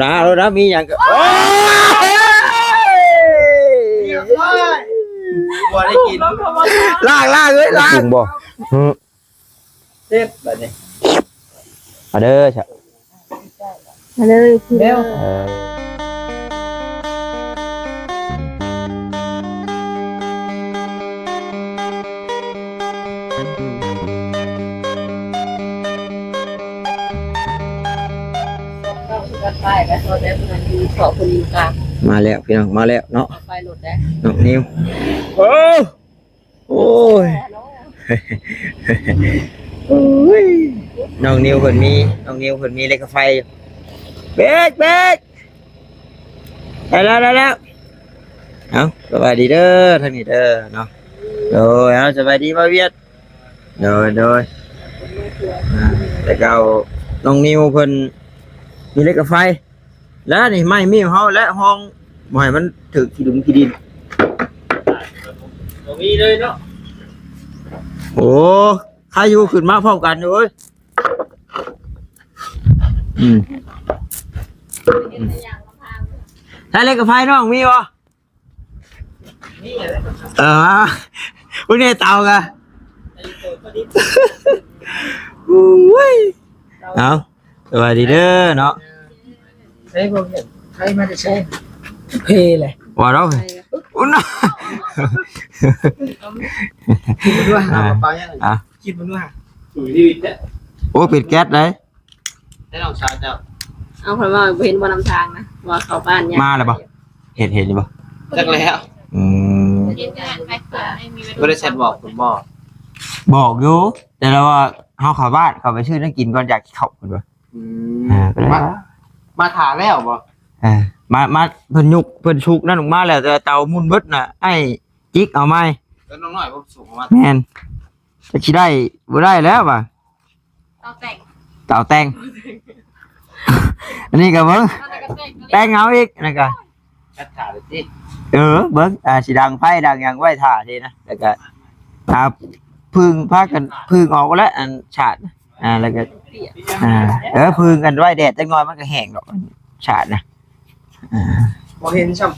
ລາໂລດນະ ມີຫຍັງກໍ ໂອ້ຍ ຮຽບຮ້ອຍ ບໍ່ໄດ້ກິນ ລ້າງ ລ້າງເອີຍ ລ້າງ ກິນບໍ່? ຫື ເສັດບາດນີ້ ມາເດີ ມາເດີ ເອີ. ມາແລ້ວພີ່ນ້ອງ ມາແລ້ວເນາະ ໄປລົດໄດ້ ນ້ອງນິວ ໂອ້ ໂອ້ຍ ໂອ້ຍ ນ້ອງນິວເພິ່ນມີ ນ້ອງນິວເພິ່ນມີເຫຼັກໄຟຢູ່ ເບກ ເບກ ໄດ້ແລ້ວ ໄດ້ແລ້ວ ເອົ້າ ສະບາຍດີເດີ ທາງນີ້ເດີເນາະ ໂດຍ ເອົາ ສະບາຍດີບ່າວວຽດ ໂດຍ ໂດຍ ອ່າ ແຕ່ເກົ່ານ້ອງນິວເພິ່ນມີເຫຼັກໄຟ ແລ້ວນີ້ໄມ້ມີຂອງເຮົາ ແລະ ຫ້ອງບໍ່ໃຫ້ມັນຖືກຂີ້ດຸນຂີ້ດິນ ບໍ່ມີເລີຍເນາະ ໂອ້ ໃຄຢູ່ຂຶ້ນມາພ້ອມກັນເວີຍ ອືມ ໃຊ້ເຫຼັກໄຟນ້ອງມີບໍ່? ເອີ ເບິ່ງແດ່ເຕົາກະ ໂອ້ຍ ເອົາ ສະບາຍດີເດີເນາະ ໃສບໍ່ເຫັນ ໃຜມາແຕ່ໃສ ເພເລີຍ ວ່າເນາະ ອຸ້ນ ຄິດບໍ່ຮູ້ຫາ ອ່າ ເອົາກະເປົາຫຍັງ ອ່າ ຄິດບໍ່ຮູ້ຫາ ໂອ້ ເປັນແກັດເດ້ ໃຫ້ນ້ອງສາວເຈົ້າ ເອົາ ຂ້ອຍວ່າບໍ່ເຫັນບໍ່ນຳທາງນະ ວ່າເຂົ້າບ້ານຍາກ ມາແລ້ວບໍ່? ເຫັນ ເຫັນຢູ່ບໍ່? ຈັກແລ້ວ ອືມ ບໍ່ໄດ້ແຊັດບອກເພິ່ນບໍ່? ບອກຢູ່ ແຕ່ລາວວ່າເຮົາເຂົ້າບ້ານ ເຂົ້າໄປຊື້ແນວກິນກ່ອນ ຢາກກິນເຂົ້າເພິ່ນວ່າ ອືມ ອ່າ ກໍເລີຍ ມາ ມາຖ້າແລ້ວບໍ່? ອ່າ ມາ ມາ ເພິ່ນຍຸກ ເພິ່ນຊຸກນັ້ນອອກມາແລ້ວ ແຕ່ເຕົາໝຸ່ນເບິດນະ ອ້າຍຈິກເອົາໃໝ່ ແລ້ວນ້ອງນ້ອຍບໍ່ສຸກອອກມາ ແມ່ນ ຈັກຊິໄດ້ບໍ່ໄດ້ແລ້ວວ່າ ເຕົາແຕ່ງ ເຕົາແຕ່ງ ອັນນີ້ກໍເບິ່ງ ອັນນັ້ນກໍແຕ່ງ ແຕ່ງເອົາອີກ ອັນນັ້ນກໍ ຈັດຖານເລີຍຕິ ເອີ ເບິ່ງ ອ່າ ຊິດັງໄຟດັງຫຍັງໄວ້ຖ້າຊີ້ນະ ແລ້ວກໍ ອ່າ ຜຶ່ງ ພາກັນຜຶ່ງອອກແລ້ວ ອັນສາດ ອ່າ ແລ້ວກໍ ອ່າ ເອີ ຜຶ່ງກັນໄວ້ແດດຈັກໜ່ອຍ ມັນກໍແຫ້ງດອກ ສາດນະ ອ່າ ບໍ່ເຫັນຊ້ຳ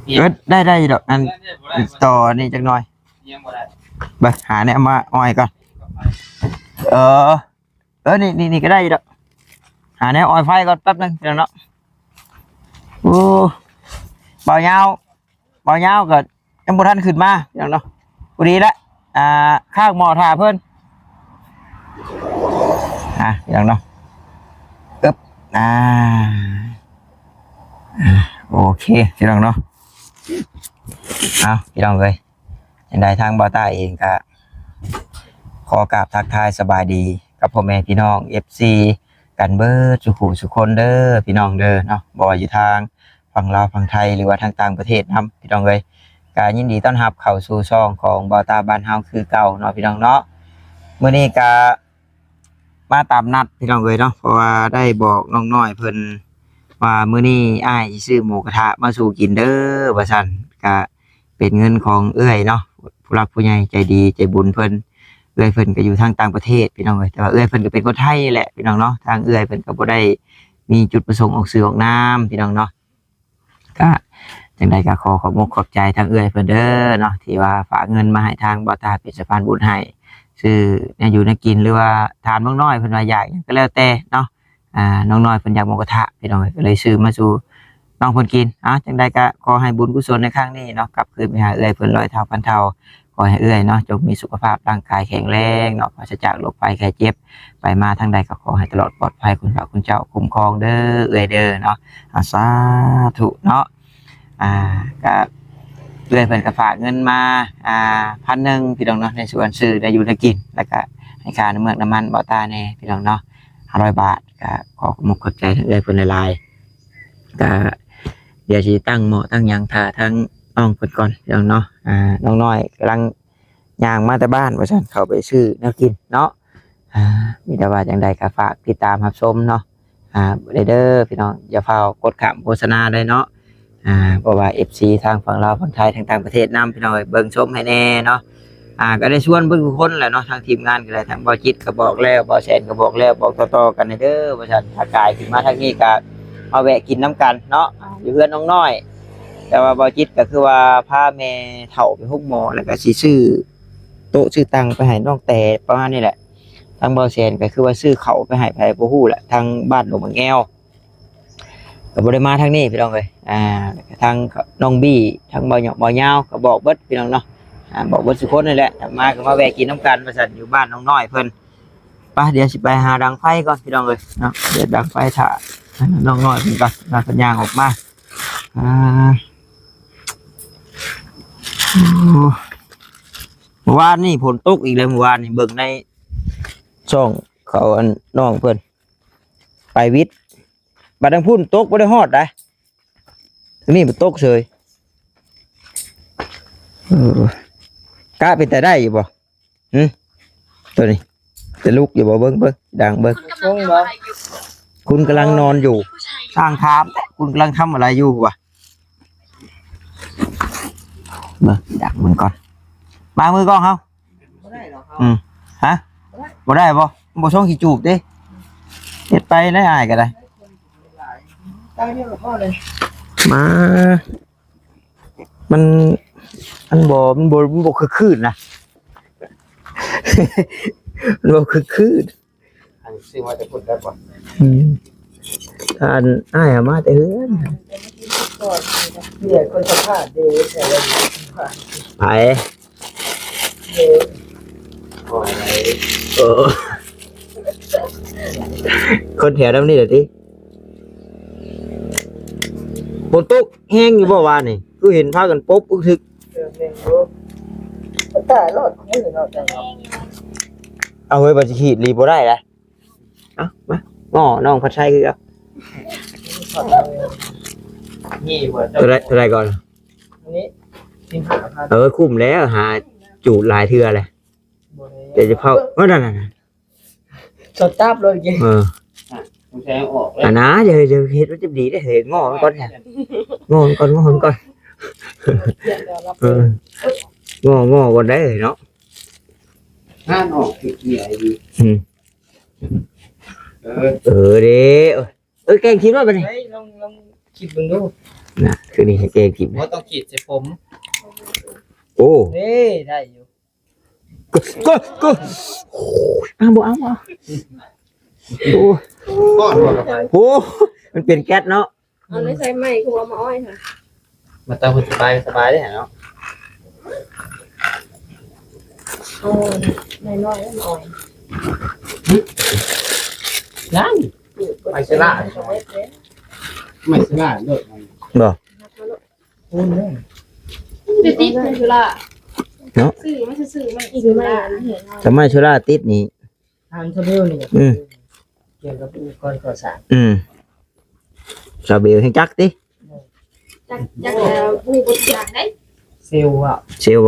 ເອີ ໄດ້ ໄດ້ຢູ່ດອກ ອັນ ຕໍ່ນີ້ຈັກໜ່ອຍ ຍັງບໍ່ໄດ້ ເບິ່ງ ຫາແນວມາອ້ອຍກ່ອນ ເອີ ເອີ ນີ້ ນີ້ ນີ້ກໍໄດ້ຢູ່ດອກ ຫາແນວອ້ອຍໄຟກ່ອນແປັບໜຶ່ງ ພີ່ນ້ອງເນາະ ໂອ້ ບ່າວຍາວ ບ່າວຍາວກໍຍັງບໍ່ທັນຂຶ້ນມາ ພີ່ນ້ອງເນາະ ພໍດີລະ ອ່າ ຄ້າງໝໍ້ຖ້າເພິ່ນ ອ່າ ພີ່ນ້ອງເນາະ ອຶບ ອ່າ ອ່າ ໂອເຄ ພີ່ນ້ອງເນາະ ເອົາ ພີ່ນ້ອງເອີຍ ຈັ່ງໃດທາງບ່າວຕ້າເອງກະຂໍກາບທັກທາຍສະບາຍດີກັບພໍ່ແມ່ພີ່ນ້ອງ ເອັຟຊີ ກັນເບິດສູ່ຜູ້ສູ່ຄົນເດີພີ່ນ້ອງເດີເນາະ ບໍ່ວ່າຢູ່ທາງຝັ່ງລາວຝັ່ງໄທ ຫຼືວ່າທາງຕ່າງປະເທດນຳ ພີ່ນ້ອງເອີຍ ກະຍິນດີຕ້ອນຮັບເຂົ້າສູ່ຊ່ອງຂອງບ່າວຕ້າບ້ານເຮົາຄືເກົ່າເນາະ ພີ່ນ້ອງເນາະ ມື້ນີ້ກະ ມາຕາມນັດພີ່ນ້ອງເອີຍເນາະ ເພາະວ່າໄດ້ບອກນ້ອງນ້ອຍເພິ່ນວ່າ ມື້ນີ້ອ້າຍຊິຊື້ໝູກະທະມາສູ່ກິນເດີວ່າຊັ້ນ ກະເປັນເງິນຂອງເອື້ອຍເນາະ ຜູ້ຫຼັກຜູ້ໃຫຍ່ໃຈດີໃຈບຸນເພິ່ນ ເອື້ອຍເພິ່ນກໍຢູ່ທາງຕ່າງປະເທດພີ່ນ້ອງເອີຍ ແຕ່ວ່າເອື້ອຍເພິ່ນກໍເປັນຄົນໄທນີ້ແຫຼະພີ່ນ້ອງເນາະ ທາງເອື້ອຍເພິ່ນກໍບໍ່ໄດ້ມີຈຸດປະສົງອອກຊື່ອອກນາມພີ່ນ້ອງເນາະ. ກະຈັ່ງໃດກໍຂໍຂອບອົກຂອບໃຈທາງເອື້ອຍເພິ່ນເດີເນາະ ທີ່ວ່າຝາກເງິນມາໃຫ້ທາງບ່າວຕ້າເປັນສະພານບຸນໃຫ້ ຊື້ແນວຢູ່ແນວກິນ ຫຼືວ່າຖາມນ້ອງນ້ອຍເພິ່ນວ່າຢາກຫຍັງກໍແລ້ວແຕ່ເນາະ ອ່າ ນ້ອງນ້ອຍເພິ່ນຢາກໝູກະທະ ພີ່ນ້ອງເອີຍ ກໍເລີຍຊື້ມາສູ່ນ້ອງເພິ່ນກິນ. ອ່າ ຈັ່ງໃດກໍຂໍໃຫ້ບຸນກຸສົນໃນຄັ້ງນີ້ເນາະ ກັບຄືນໄປຫາເອື້ອຍເພິ່ນຮ້ອຍເທົ່າພັນເທົ່າ. ຂໍໃຫ້ເອື້ອຍເນາະ ຈົ່ງມີສຸຂະພາບຮ່າງກາຍແຂງແຮງເນາະ ປາສະຈາກໂລກໄພໄຂ້ເຈັບ ໄປມາທາງໃດກໍຂໍໃຫ້ຕະຫຼອດປອດໄພ ຄຸນພະຄຸນເຈົ້າຄຸ້ມຄອງເດີເອື້ອຍເດີເນາະ. ອາ ສາທຸເນາະ. ອ່າ ກະເອື້ອຍເພິ່ນກໍຝາກເງິນມາ ອ່າ ພັນໜຶ່ງ ພີ່ນ້ອງເນາະ ໃນສ່ວນຊື້ໄດ້ຢູ່ໄດ້ກິນ ແລ້ວກະໃຫ້ຄ່ານ້ຳເມືອກນ້ຳມັນບ່າວຕ້າແດ່ ພີ່ນ້ອງເນາະ ຫ້າຮ້ອຍບາດ. ກະຂໍຂອບມຸກຂອບໃຈທາງເອື້ອຍເພິ່ນຫຼາຍໆ. ກະດຽວຊິຕັ້ງໝໍ້ຕັ້ງຫຍັງຖ້າທາງນ້ອງເພິ່ນກ່ອນ ພີ່ນ້ອງເນາະ. ອ່າ ນ້ອງນ້ອຍກຳລັງ ຍ່າງມາແຕ່ບ້ານວ່າຊັ້ນ ເຂົ້າໄປຊື້ແນວກິນເນາະ. ອ່າ ມີແຕ່ວ່າຈັ່ງໃດກໍຝາກຕິດຕາມຮັບຊົມເນາະ ອ່າ ເດີ ພີ່ນ້ອງ ຢ່າຟ້າວກົດຂ້າມໂຄສະນາເດີເນາະ. ອ່າ ເພາະວ່າເອັຟຊີທາງຝັ່ງລາວ ຝັ່ງໄທ ທາງຕ່າງປະເທດນຳ ພີ່ນ້ອງເອີຍ ເບິ່ງຊົມໃຫ້ແດ່ເນາະ. ອ່າ ກໍໄດ້ຊວນເບິດທຸກຄົນແຫຼະເນາະ ທາງທີມງານກໍໄດ້ ທາງບ່າວຈິດກໍບອກແລ້ວ ບ່າວແສນກໍບອກແລ້ວ ບອກຕໍ່ໆກັນເດີວ່າຊັ້ນ. ຖ້າກາຍຂຶ້ນມາທາງນີ້ກໍ ມາແວະກິນນຳກັນເນາະ ຢູ່ເຮືອນນ້ອງນ້ອຍ. ແຕ່ວ່າບ່າວຈິດກໍຄືວ່າພາແມ່ເຖົ້າໄປໂຮງໝໍ ແລ້ວກໍຊິຊື້ໂຕະຊື້ຕັ່ງໄປໃຫ້ນ້ອງແຕປະມານນີ້ແຫຼະ. ທາງບ່າວແສນກໍຄືວ່າຊື້ເຂົ້າໄປໃຫ້ໃຜບໍ່ຮູ້ແຫຼະ ທາງບ້ານດອງໝາກແງວ ກໍບໍ່ໄດ້ມາທາງນີ້ພີ່ນ້ອງເອີຍ. ອ່າ ທາງນ້ອງບີ້ ທາງບ່າວຫຍອກບ່າວຍາວກໍບອກເບິດພີ່ນ້ອງເນາະ. ອ່າ ບອກເບິດທຸກຄົນນັ້ນແຫຼະ ມາກໍມາແວະກິນນຳກັນວ່າຊັ້ນ ຢູ່ບ້ານນ້ອງນ້ອຍເພິ່ນ. ໄປ ດຽວຊິໄປຫາດັງໄຟກ່ອນພີ່ນ້ອງເອີຍເນາະ. ດຽວດັງໄຟຖ້ານ້ອງນ້ອຍເພິ່ນກ່ອນເນາະ ເພິ່ນຍ່າງອອກມາ. ອ່າ ໂອ້ ມື້ວານນີ້ຝົນຕົກອີກແລ້ວ ມື້ວານນີ້ເບິ່ງໃນຊ່ອງເຂົາ ອັນນ້ອງເພິ່ນໄປວິດ ບັດທາງພຸ້ນຕົກບໍ່ໄດ້ຮອດໃດ໋ ທາງນີ້ມັນຕົກເສີຍ. ເອີ ກະເປັນຕາໄດ້ຢູ່ບໍ່? ຫຶ ໂຕນີ້ຈະລຸກຢູ່ບໍ່? ເບິ່ງ ເບິ່ງ ດັງເບິ່ງ. ຄົງບໍ່? ຄຸນກຳລັງນອນຢູ່ ຊ່າງຖາມແທ້ ຄຸນກຳລັງທຳອະໄລຢູ່ວະ? ເບິ່ງ ດັກເບິ່ງກ່ອນ ມາມືກ້ອງເຮົາ. ບໍ່ໄດ້ດອກເຮົາ ອືມ ຮະ ບໍ່ໄດ້ ບໍ່ໄດ້ບໍ່? ບໍ່ຊ່ອງຂີ້ຈູບເດ້ ເຮັດໄປໄດ້ ອ້າຍກໍໄດ້ ໄດ້ເດີ ພໍເລີຍ ມາ ມັນ ມັນບໍ່ ມັນບໍ່ ມັນບໍ່ຄຶກຄື້ນນະ ມັນບໍ່ຄຶກຄື້ນ. ອັນຊື້ມາແຕ່ພຸ້ນໄດ້ບໍ່? ອືມ ອັນອ້າຍເອົາມາແຕ່ເຮືອນ ເອີຍ ຄົນສຳພາດເດ້ ໃຜ? ເອີ ເອີ ຄົນແຖວນຳນີ້ແຫຼະຕິ. ຝົນຕົກແຮງຢູ່ບໍ່ວານນີ້? ຄືເຫັນພາກັນປົບອຶກທຶກ. ເອີ ແມ່ນຢູ່ ມັນຕາຍລອດມື້ເນາະ ຈັງເນາະ. ເອົາເຮີ້ຍ ວ່າຊິຂີດລີບໍ່ໄດ້ລະ. ເອົາ ມາ ງໍ້ນ້ອງພັດໄຊຄືເກົ່າ. ນີ້ບໍ່ ເທົ່າໃດ ເທົ່າໃດກ່ອນ? ອັນນີ້ ສິບຫ້າພັນ. ເອີ ຄຸ້ມແລ້ວ ຫາຈູດຫຼາຍເທື່ອແລ້ວ. ບໍ່ແລ້ວ ດຽວຈະເຜົາ ເອີ ນັ້ນໆໆ ສອດຕາບເລີຍ. ເອີ ອ່ະ ສົງໄສເອົາອອກແລ້ວ ອັນນະ ຢ່າ ຢ່າເຮັດມັນຈະດີເດ້ ເຮີ້ຍ ງໍ້ມັນກ່ອນ ງໍ້ມັນກ່ອນ ງໍ້ມັນກ່ອນ. ເອີ ງໍ້ ງໍ້ກ່ອນໄດ້ເນາະ. ງານອອກເຮັດເຫື່ອຢູ່ ອືມ ເອີ ເອີເດ້ ເອີ ແກງຖິ້ມແລ້ວບັດນີ້ ເຮີ້ຍ ລອງ ລອງຄິດເບິ່ງດູນະ ຄືນີ້ໃຫ້ແກງຖິ້ມ ບໍ່ຕ້ອງຂີດໃສ່ຜົມ. ໂອ້ ເດ້ ໄດ້ຢູ່ ກໍ ກໍ ກໍ ໂອ້ຍ ເອົາບໍ່ ເອົາບໍ່ ໂອ້ຍ ໂອ້ ມັນເປັນແກັສເນາະ. ເອົາໃນໃສ່ໃໝ່ຄືວ່າມາອ້ອຍຫະ ມາຕາມສະບາຍ ສະບາຍເດ້ເນາະ. ເອົານ້ອຍໆ ມາອ້ອຍ ນັ້ນ ໄມ້ເຊລາ ໄມ້ເຊລາໂລດ ບໍ່ ໂອ້ຍ ຕິດ ໄມ້ເຊລາເນາະ ຊື້ມາ ຊື້ມາ ຊື້ມາ ຖ້າໄມ້ເຊລາຕິດນີ້ ຖາມຊາວເບວນີ້ ອືມ ກ່ຽວກັບອຸປະກອນກໍ່ສ້າງ ອືມ ຊາວເບວແຮ່ງຈັກຕິ ຈັກ ຈັກ ເອີ ຜູ້ບໍ່ຈັກໄດເຊວ ເຊວ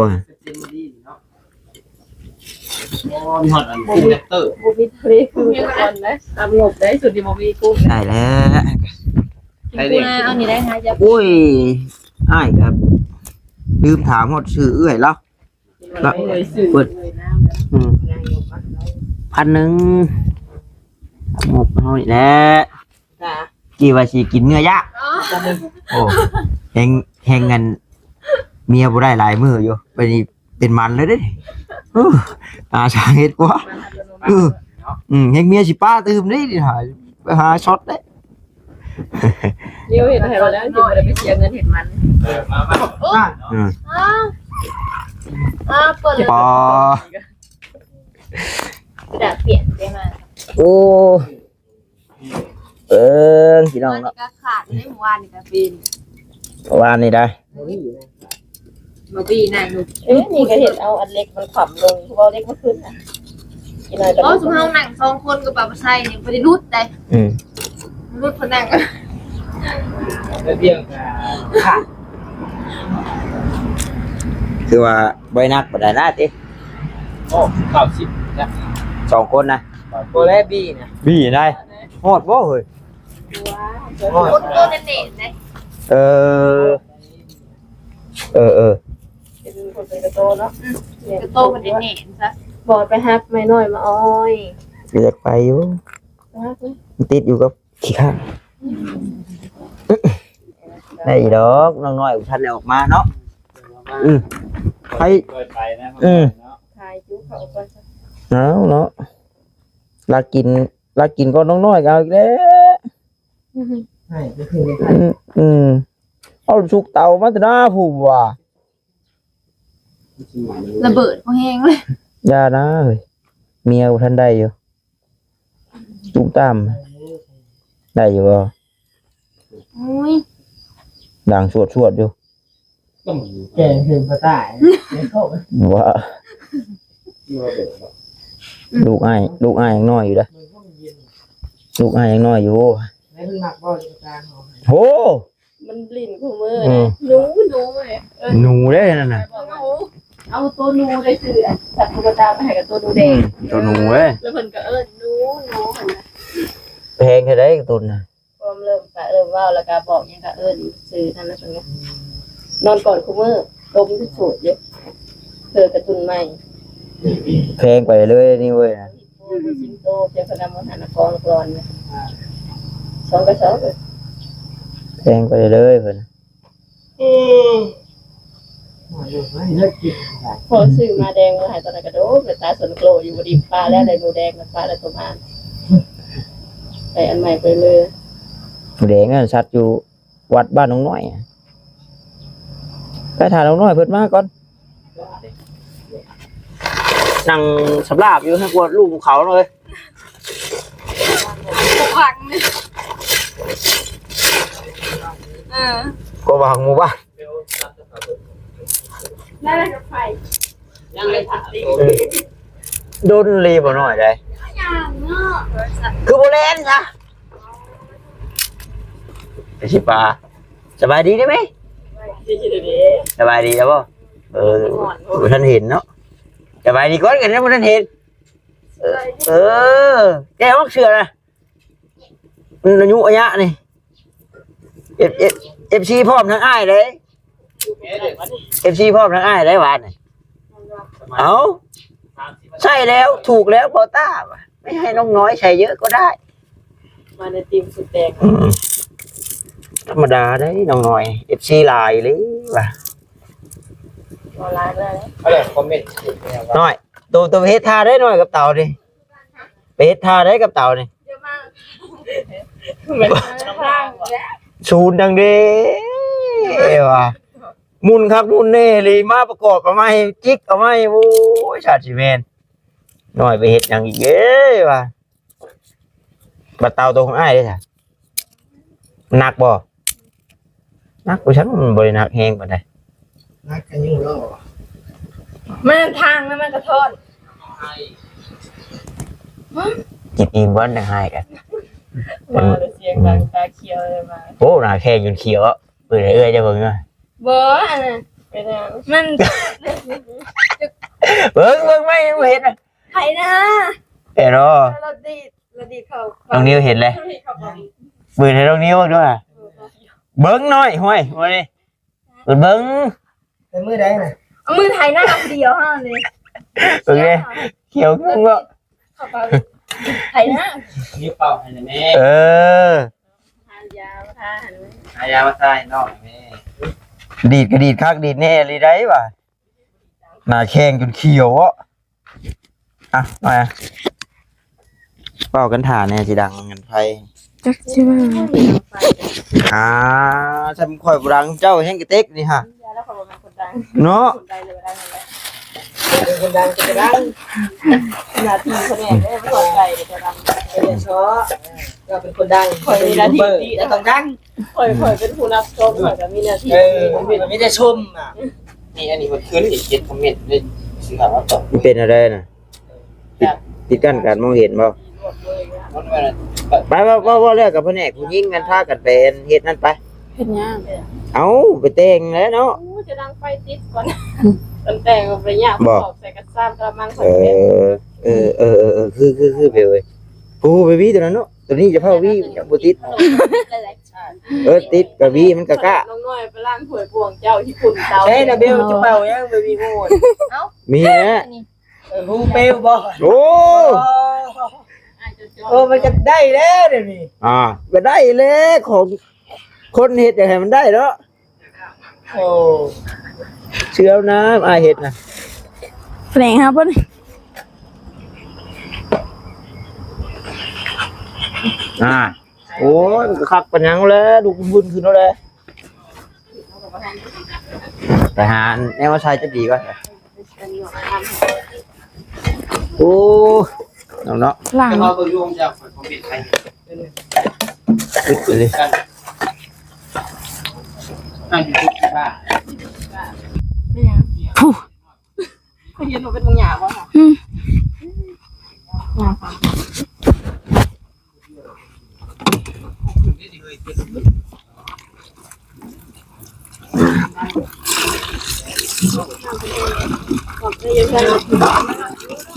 ເຊວ ບໍ່ມີທະເລຄືກ່ອນນະ ຕຳລົບໄດ ສຸດນີ້ບໍ່ມີກຸ້ງ ໄດ້ແລ້ວ ກິນກູນາ ເອົານີ້ໄດ້ຫາ ໂອ້ຍ ອ້າຍກໍລືມຖາມຮອດຊື່ເອື້ອຍລາວ. ລະເປີດ ອືມ ພັນໜຶ່ງ ງົບເຮົານີ້ແຫຼະ ຈີ່ວ່າຊິກິນເນື້ອຍາກ ໂອ້ ແຮງ ແຮງອັນ ເມຍບໍ່ໄດ້ຫຼາຍມື້ຢູ່ ບັດນີ້ເປັນມັນເລີຍເດ້ ເອີ ຫາທາງເຮັດກວ່າ ເອີ ອືມ ແຮງເມຍຊິປະຕື່ມເດ້ ໄປຫາຊັອດເດ້. ເດວເຮັດໃຫ້ວ່າແລ້ວ ຊິບໍ່ໄດ້ໄປເສຍເງິນເຮັດມັນ ເອີ ມາ ມາ ໂອ້ ອືມ ອ່າ ອ່າ ເປີດເລີຍ ຈະປ່ຽນໄປມາ ໂອ້ ເອີ ພີ່ນ້ອງເນາະ ກະຂາດເດ້ ມື້ວານນີ້ກະເປັນ ວານນີ້ໄດ້ ບໍ່ມີນະ ບໍ່ມີນະ ເອີ ນີ້ກະເຮັດເອົາອັນເຫຼັກມັນຂວາມລົງ ເພາະວ່າເຫຼັກມັນຂຶ້ນນະ ເວົ້າຊຸມເຮົານັ່ງສອງຄົນກັບປາປະໄຊນີ້ບໍ່ໄດ້ຫຼຸດໃດ ອືມ ຫຼຸດເພິ່ນນັ່ງ ລະບຽງກະຂາດ ຄືວ່າບໍ່ໄດ້ໜັກປານໃດນະຕິ ໂອ້ ເກົ້າສິບນະ ສອງຄົນນະ ບໍ່ແລບີນະ ບີໄດ້ ຮອດບໍ່ເຮີ້ຍ ຮອດ ຄົນໂຕແໜ້ນໆ ເອີ ເອີ ເອີ ເປັນຄົນເປັນກະໂຕເນາະ ອືມ ກະໂຕມັນແໜ້ນຊະ ບໍ່ໄປຮັບໄມ້ນ້ອຍມາອ້ອຍ ຢາກໄປຢູ່ ມັນຕິດຢູ່ກັບຂີ້ຄ້ານ ໄດ້ດອກ ນ້ອງນ້ອຍບໍ່ທັນໄດ້ອອກມາເນາະ. ອືມ ໃຜ ຄ່ອຍໄປນະ ອືມ ເນາະ ຖ່າຍຈຸເຂົ້າກ່ອນຊະ. ເອົາເນາະ ລັກກິນ ລັກກິນກ່ອນ ນ້ອງນ້ອຍກໍເອົາອີກແລ້ວ. ໃຫ້ກໍຄື ອືມ ອືມ ເອົາສຸກເຕົາມາແຕ່ໜ້າຜູ້ວ່າ ລະເບີດບໍ່ແຮງເລີຍ. ຢ່ານະເຮີ້ຍ ເມຍບໍ່ທັນໄດ້ຢູ່. ຕຸ້ມຕາມ ໄດ້ຢູ່ບໍ່? ໂອ້ຍ ດັງສວດໆຢູ່. ແກງເພິ່ນບໍ່ຕາຍ ວ່າ ລູກອ້າຍ ລູກອ້າຍຍັງນ້ອຍຢູ່ເດ້. ລູກອ້າຍຍັງນ້ອຍຢູ່. ໂອ້ ມັນຫຼິ້ນຄູ່ມື້ ອືມ ນະ ໜູ ໜູ ເອີ ໜູເດ້ນັ້ນນະ. ເອົາ ເອົາໂຕໜູໄດ້ຊື້ອັນສັດຕຸກກະຕາໄປໃຫ້ກັບໂຕໜູແດງ ອືມ ໂຕໜູເດ້. ແລ້ວເພິ່ນກໍເອີ້ນໜູ ໜູຫັ້ນນະ. ແພງເທົ່າໃດໂຕນະ? ພວມເລີ່ມກະເລີ່ມເວົ້າ ແລ້ວກະບອກຫຍັງກະເອີ້ນຊື່ນັ້ນແຫຼະ. ເພິ່ນກໍນອນກອດຄູ່ມື້ ລົມທີ່ສຸດເດ້ ເພື່ອກະຕຸ້ນໃໝ່. ແພງໄປເລີຍນີ້ເວີ້ຍນະ. ໂອ້ ຊິງໂຕ ເຈົ້າຄະນະມະຫານະຄອນກອນນະ ສອງກະສອບ ແພງໄປເລີຍເພິ່ນ. ອືມ ພໍຊື້ມາແດງມາໃຫ້ຕອນນັ້ນກະໂດນ ໄປຕາສົນໂກລຢູ່ ບໍ່ດີປາແລ້ວ ໄດ້ໝູແດງມາປາແລ້ວຕົວມາ ໄດ້ອັນໃໝ່ໄປເລີຍ. ໝູແດງນັ້ນສັດຢູ່ວັດບ້ານໜອງນ້ອຍ. ໄປຖ້າໜອງນ້ອຍເພິ່ນມາກ່ອນ. ນັ່ງສຳລາບຢູ່ໃຫ້ກວດລູກເຂົາເລີຍ. ຫວັງນີ້ ເອີ ກໍຫວັງໝູ່ບ້ານ ນັ້ນລະກັບໃຜ ຍັງໄດ້ຖາມ ເອີ ດົນລີບໍ່ນ້ອຍໃດ ຍັງເນາະ ຄືບໍ່ແລ່ນຊະ. ໄປຊິປາ ສະບາຍດີໄດ້ໄໝ? ສະບາຍດີແລ້ວບໍ່? ເອີ ບໍ່ທັນເຫັນເນາະ ສະບາຍດີກ່ອນ ກັນຍັງບໍ່ທັນເຫັນ. ເອີ ແກ້ອອກເສື້ອນະ ມັນອາຍຸອາຍະນີ້ ເອັຟ ເອັຟ ເອັຟຊີ ພ້ອມທັງອ້າຍເດ້ ເອັຟຊີ ພ້ອມທັງອ້າຍເດ້ຫວານນີ້. ເອົ້າ ໃສ່ແລ້ວ ຖືກແລ້ວພໍ່ຕ້າ ວ່າ ໄມ່ໃຫ້ນ້ອງນ້ອຍໃສ່ເຍອະກໍໄດ້ ມາໃນທີມສຸດແຕກ ອືມ ທຳມະດາເດ້ນ້ອງນ້ອຍ ເອັຟຊີ ຫຼາຍເລີຍວ່າ ບໍ່ຫຼາຍເລີຍ ເອົາແຫຼະ ຄອມເມັນ ນ້ອຍ ໂຕ ໂຕໄປເຮັດທ່າໄດ້ນ້ອຍກັບເຕົານີ້ ໄປເຮັດທ່າໄດ້ກັບເຕົານີ້ ສູນຈັ່ງເດ້ວ່າ ໝຸນຄັກໝຸນແນ່ລີ ມາປະກອບເອົາໃໝ່ ຈິກເອົາໃໝ່ ໂອ້ຍ ຊາດຊິແມ່ນ ນ້ອຍໄປເຮັດຫຍັງອີກເດ້ວ່າ. ບັດເຕົາໂຕຂອງອ້າຍເດ້ຊະ ໜັກບໍ່? ໜັກຢູ່ຊັ້ນ ມັນບໍ່ໄດ້ໜັກແຮງປານໃດ ໜັກກະຢູ່ເນາະ ມັນທາງແລ້ວມັນກະທ້ອນ ກິນອີ່ມກ່ອນຈັ່ງຫາຍກັນ ມາແລ້ວສຽງດັງຕາຂຽວເລີຍມາ ໂອ້ ໜ້າແຂ້ງຈົນຂຽວ ເປີດໃຫ້ເອື້ອຍເຈົ້າເບິ່ງເດີ ບໍ່ ອັນນັ້ນ ເປັນຫຍັງ ມັນ ເບິ່ງ ເບິ່ງໄໝ ບໍ່ເຫັນນະ ໃຜນະ ເຫັນບໍ່ ລະດີດ ລະດີດເຂົ້າ ນ້ອງນິວເຫັນແລ້ວ ເປີດໃຫ້ນ້ອງນິວເບິ່ງດູ ເບິ່ງໜ້ອຍ ຫ້ວຍ ມານີ້ ເບິ່ງ ເປັນມື້ໃດນະ ເອົາມືໄຖໜ້າຜູ້ດຽວຫັ້ນເລີຍ ເບິ່ງເດ້ ຂຽວງງເນາະ ເຂົ້າໄປໄຖໜ້າ ນິ້ວເປົ່າໃຫ້ແມ່ ເອີ ຫາຢາມາທາໃຫ້ແມ່ ຫາຢາມາທາໃຫ້ນ້ອງແມ່ ດີດກະດີດຄັກດີດແນ່ອີ່ຫຼີໃດຫວາ ໜ້າແຂ້ງຈົນຂຽວເນາະ ອ່ະ ມາ ເວົ້າກັນຖ້າແນ່ ຊິດັງເງິນໄຟ ຈັກຊິວ່າ ອ່າ ຊ່ຳຂ້ອຍບໍ່ດັງ ເຈົ້າແຮງກະເຕັກນີ້ຫາ ເນາະ ເປັນຄົນດັງກໍດັງ ໜ້າທີ່ຂະແໜງເດ້ ບໍ່ສົນໃຈກໍດັງ ເອີ ເນາະ ເຈົ້າເປັນຄົນດັງ ຂ້ອຍມີໜ້າທີ່ຕິ ເຈົ້າຕ້ອງດັງ ຂ້ອຍ ຂ້ອຍເປັນຜູ້ຮັບຊົມ ຂ້ອຍກໍມີໜ້າທີ່ ເອີ ມີແຕ່ຊົມນະ ນີ້ ອັນນີ້ມັນຂຶ້ນອີກເຈັດຄອມເມັນເດ້ ຊິຫາວ່າຕົກ ມັນເປັນແນວໃດນະ? ປິດ ປິດກັ້ນການມອງເຫັນບໍ່? ມັນວ່າ ໄປ ເວົ້າ ເວົ້າ ເວົ້າແລ້ວກັບພະແນກຜູ້ຍິງ ອັນພາກັນໄປເຮັດນັ້ນໄປ ເຮັດຫຍັງ? ເອົ້າ ໄປແຕ່ງແລ້ວເນາະ ໂອ້ ຈະດັງໄຟຕິດກ່ອນ ມັນແຕ່ງໄປຍາກ ບໍ່ ປະກອບໃສ່ກັບຊາມກະລະມັງ ເອີ ເອີ ເອີ ເອີ ຄື ຄື ຄື ເບວເອີຍ ຜູ້ ໄປຫວີຕົວນັ້ນເນາະ ຕົວນີ້ຈະເຝົ້າຫວີ ມັນຍັງບໍ່ຕິດ ເອີ ຕິດກະຫວີ ມັນກະກະ ນ້ອງນ້ອຍໄປລ້າງຖ້ວຍບວງເຈົ້າ ທີ່ຝຸ່ນເຕົາ ໃສ່ລະເບວ ຈະເປົ່າຫຍັງ ໄປຫວີຫູ ເອົ້າ ມີແຫຼະ ເອີ ຫູເປວບໍ່ ໂອ້ ໂອ້ ມັນຈະໄດ້ແລ້ວດຽວນີ້ ອ່າ ກໍໄດ້ແລ້ວ ຂອງຄົນເຮັດຢາກໃຫ້ມັນໄດ້ເນາະ. ໂອ້ ເຊື່ອນຳອ້າຍເຮັດນະ ແປງຫາເພິ່ນ ອ່າ ໂອ້ຍ ມັນກໍຄັກປານຫຍັງແຫຼະ ລູກບຸນຂຶ້ນເອົາແຫຼະ. ໄປຫາແນວມາໃສ່ຈະດີກ່ອນ. ໂອ້ ເນາະ ເນາະ ລ້າງ ເຮົາເບິ່ງຢູ່ ຂອງເຈົ້າ ຂອງເປັນໃຜ ອຶດເລີຍ ອັນຢູ່ທີ່ບ້ານ ເປັນຫຍັງ? ຜູ້ ເຂົາເຫັນວ່າເປັນບາງຢ່າງບໍ່? ອືມ ອ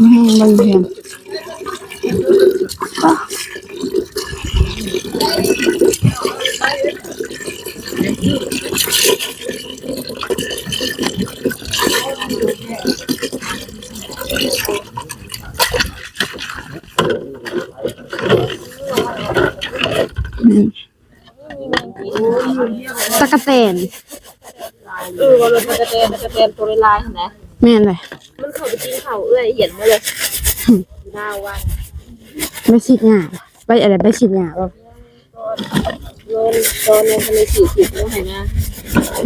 ືມ ເບິ່ງເຫັນ. ຕະກະແຕນ ເອີ ວ່າລົດຕະກະແຕນ ຕະກະແຕນໂຕຫຼາຍໆຫັ້ນນະ ແມ່ນເລີຍ ມັນເຂົ້າໄປກິນເຂົ້າເອື້ອຍ ຫຽນໝົດເລີຍ ໜ້າວັນ ໄປສີດຫຍ້າ ໄປອັນໃດ ໄປສີດຫຍ້າບໍ່? ເງິນຕອນນັ້ນກໍມີສີ່ສິບ ບໍ່ໃຫ້ນາ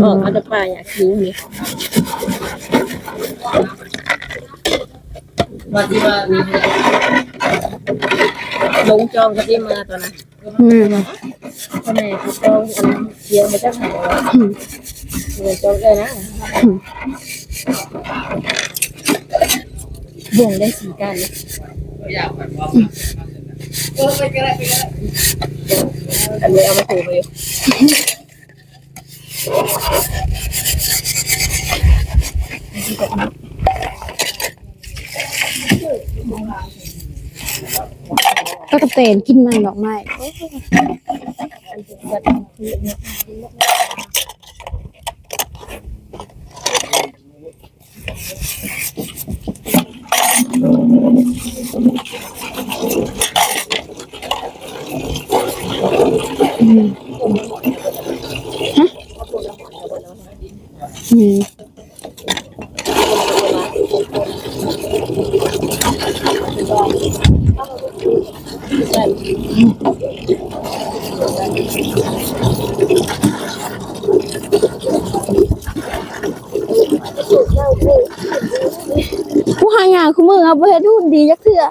ອອກມາແຕ່ປ່າຫຍ້າຄິວນີ້ ວ່າຊິວ່າລົງຈອງກໍຊິມາຕອນນັ້ນ ອືມ ພະແນກຈອງອັນຄຽວມາຈາກໃສ ອືມ ເງິນຈອງໄດ້ນະ ອືມ ບ່ວງໄດ້ສີ່ກ້ານ ອັນນີ້ເອົາມາຖືໄວ້ຢູ່ ຕະກະແຕນກິນມັນດອກໄມ້. ອືມ ຮະ ອືມ ຜູ້ຫາຫຍັງ ຄູ່ມື້ເຮົາບໍ່ເຮັດຫຸ່ນດີຈັກເທື່ອ.